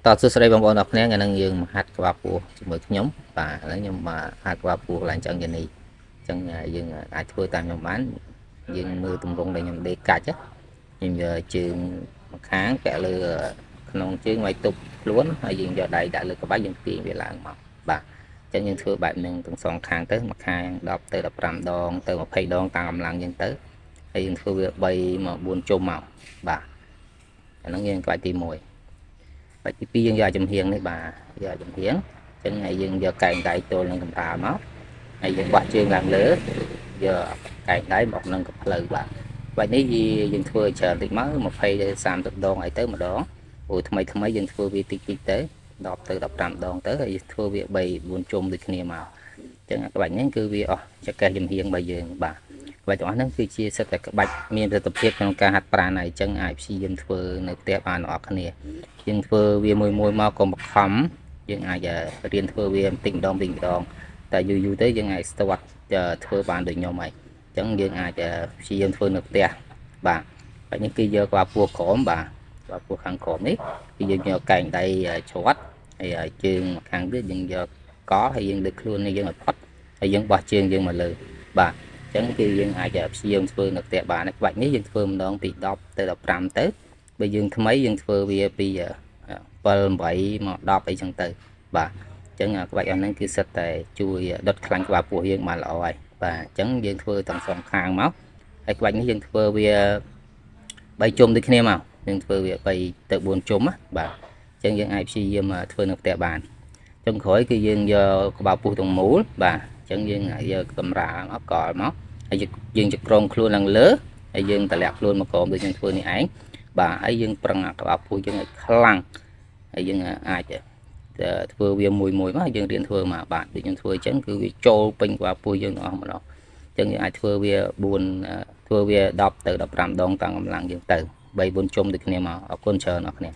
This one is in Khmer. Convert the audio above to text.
តោះសួស្តីបងប្អូនអរគ្នាថ្ងៃនេះយើងមកហាត់ក្បាលពោះជាមួយខ្ញុំបាទឥឡូវខ្ញុំមកហាត់ក្បាលពោះកន្លែងឆ្អឹងជំនីអញ្ចឹងយើងអាចធ្វើតាមខ្ញុំបានយើងមើលទម្រង់ដែលខ្ញុំដេកកាច់ខ្ញុំយកជើងម្ខាងពាក់លើក្នុងជើងឲ្យទប់ខ្លួនហើយយើងយកដៃដាក់លើក្បាច់យើងទាញវាឡើងមកបាទអញ្ចឹងយើងធ្វើបែបហ្នឹងទាំងសងខាងទៅម្ខាង10ទៅ15ដងទៅ20ដងតាមកម្លាំងយើងទៅហើយយើងធ្វើវា3មក4ជុំមកបាទអាហ្នឹងយើងក្បាច់ទី1 បាច់ទី2យើងយកចំហៀងនេះបាទយកចំហៀងអញ្ចឹងហើយយើងយកកែងដៃទល់នឹងកម្រាលមកហើយយើងបោះជើងឡើងលើយកកែងដៃមកនឹងកំភ្លៅបាទបាច់នេះយើងធ្វើច្រើនតិចមក20ទៅ30ដងអីទៅម្ដងព្រោះថ្មីថ្មីយើងធ្វើវាតិចតិចទៅ10ទៅ15ដងទៅហើយធ្វើវា3 4ជុំដូចគ្នាមកអញ្ចឹងក្បាច់នេះគឺវាអស់ចកេះចំហៀងរបស់យើងបាទក្បាច់ទាំងអស់ហ្នឹងគឺជាសិតតែក្បាច់មានប្រសិទ្ធភាពក្នុងការហាត់ប្រាណហើយអញ្ចឹងអាចព្យាយាមធ្វើនៅផ្ទះបានអ្នកគ្នាយើងធ្វើវាមួយមួយមកកុំបង្ខំយើងអាចរៀនធ្វើវាបន្តិចម្ដងបន្តិចម្ដងតែយូរយូរទៅយើងអាចស្ទាត់ធ្វើបានដូចខ្ញុំហើយអញ្ចឹងយើងអាចព្យាយាមធ្វើនៅផ្ទះបាទហើយនេះគឺយកក្បាលពោះក្រោមបាទក្បាលពោះខាងក្រោមនេះគឺយើងយកកែងដៃច្រត់ហើយជើងខាងទៀតយើងយកកហើយយើងលើកខ្លួននេះយើងឲ្យផុតហើយយើងបោះជើងយើងមកលើបាទអញ្ចឹងគឺយើងអាចព្យាយាមធ្វើនៅផ្ទះបានក្បាច់នេះយើងធ្វើម្ដងពី10ទៅ15ទៅបើយើងថ្មីយើងធ្វើវាពី7 8មក10អីចឹងទៅបាទអញ្ចឹងក្បាច់អស់ហ្នឹងគឺសិតតែជួយដុតខ្លាញ់ក្បាលពោះយើងបានល្អហើយបាទអញ្ចឹងយើងធ្វើទាំងសងខាងមកហើយក្បាច់នេះយើងធ្វើវា3ជុំដូចគ្នាមកយើងធ្វើវា3ទៅ4ជុំណាបាទអញ្ចឹងយើងអាចព្យាយាមធ្វើនៅផ្ទះបានចុងក្រោយគឺយើងយកក្បាលពោះទាំងមូលបាទអញ្ចឹងយើងយកកម្រាលមកកលមកហើយយើងចក្រងខ្លួនឡើងលើហើយយើងតម្លាក់ខ្លួនមកក្រោមដូចយើងធ្វើនេះឯងបាទហើយយើងប្រឹងអាក្បាលពោះយើងឲ្យខ្លាំងហើយយើងអាចធ្វើវាមួយមួយមកយើងរៀនធ្វើមកបាទដូចខ្ញុំធ្វើអញ្ចឹងគឺវាចូលពេញក្បាលពោះយើងទាំងអស់ម្ដងអញ្ចឹងយើងអាចធ្វើវា4ធ្វើវា10ទៅ15ដងតាមកម្លាំងយើងទៅ3 4ជុំដូចគ្នាមកអរគុណច្រើនអរគ្នា